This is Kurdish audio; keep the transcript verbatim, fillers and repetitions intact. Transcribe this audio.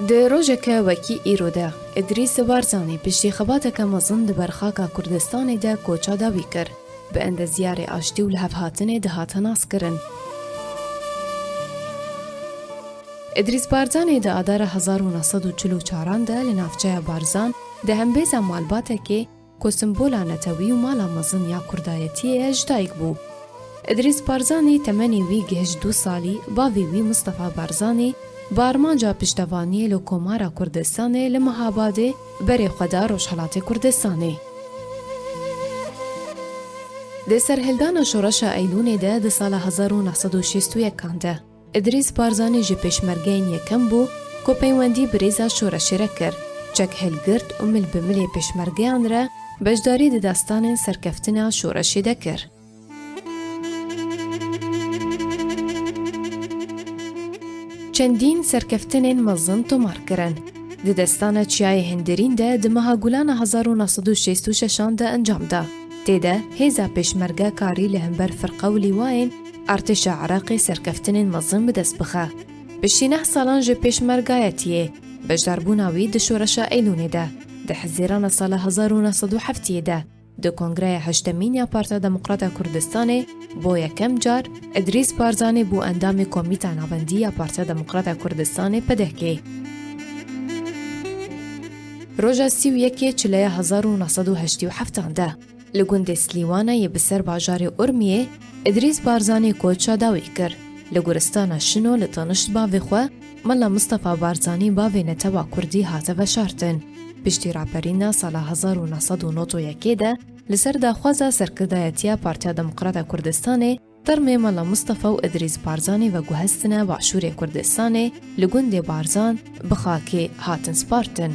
Di rojeke wekî îro de, Îdrîs Barzanî piştî xebateke mezin di ber xaka Kurdistanê de koça dawî kir. Bi endezyarê aştî û lihevhatinê dihate naskirin. Îdrîs Barzanî di Adara hezar û neh sed û çil û çaran de li navçeya Barzan di hembêza malbatekê ku simbola netewî û mala mezin ya kurdayetiyê ye, ji dayik bû. Îdrîs Barzanî temenê wî gihişt du salî, bavê wî Mistefa Barzanî bi armanca piştevaniyê li Komara Kurdistanê li Mehabadê berê xwe da Rojhelatê Kurdistanê. Di serhildana Şoreşa Eylûnê de di sala hezar û neh sed û şêst û yekan de, Îdrîs Barzanî ji pêşmergeyên yekem bû ku peywendî bi rêza şoreşê re kir, çek hilgirt û mil bi milê pêşmergeyan re beşdarî di destanên serkeftina şoreşê de kir. Çendîn serkeftinên mezin tomar kirin. Di destana Çiyayê Hindirîn de di meha Gulana hezar û neh sed û şêst û şeşan de encam da. Tê de hêza pêşmerge karî li hember firqe û lîwayên artêşa Iraqê serkeftinên mezin bi dest bixe. Piştî neh salan ji pêşmergayetiyê, beşdarbûna wî di Şoreşa Eylûnê de, di Hezîrana sala hezar û neh sed û heftê de, di Kongreya Heştemîn ya Partiya Demokrata Kurdistanê bo yekem car Îdrîs Barzanî bû endamê Komîta Navendî ya Partiya Demokrata Kurdistanê, P D K. Roja sî û yekê Çileya hezar û neh sed û heştê û heftan de, li gundê Slîwana yê bi ser bajarê Urmiyê, Îdrîs Barzanî koça dawî kir. Li guristana Şino li tenişt bavê xwe, Mela Mistefa Barzanî bavê netewa kurdî hate veşartin. Piştî raperîna sala hezar û neh sed û nod û yekê de, li ser daxwaza serkirdayetiya Partiya Demokrata Kurdistanê, termê Mela Mistefa û Îdrîs Barzanî veguhestine Başûrê Kurdistanê, li gundê Barzan bi xakê hatin spartin.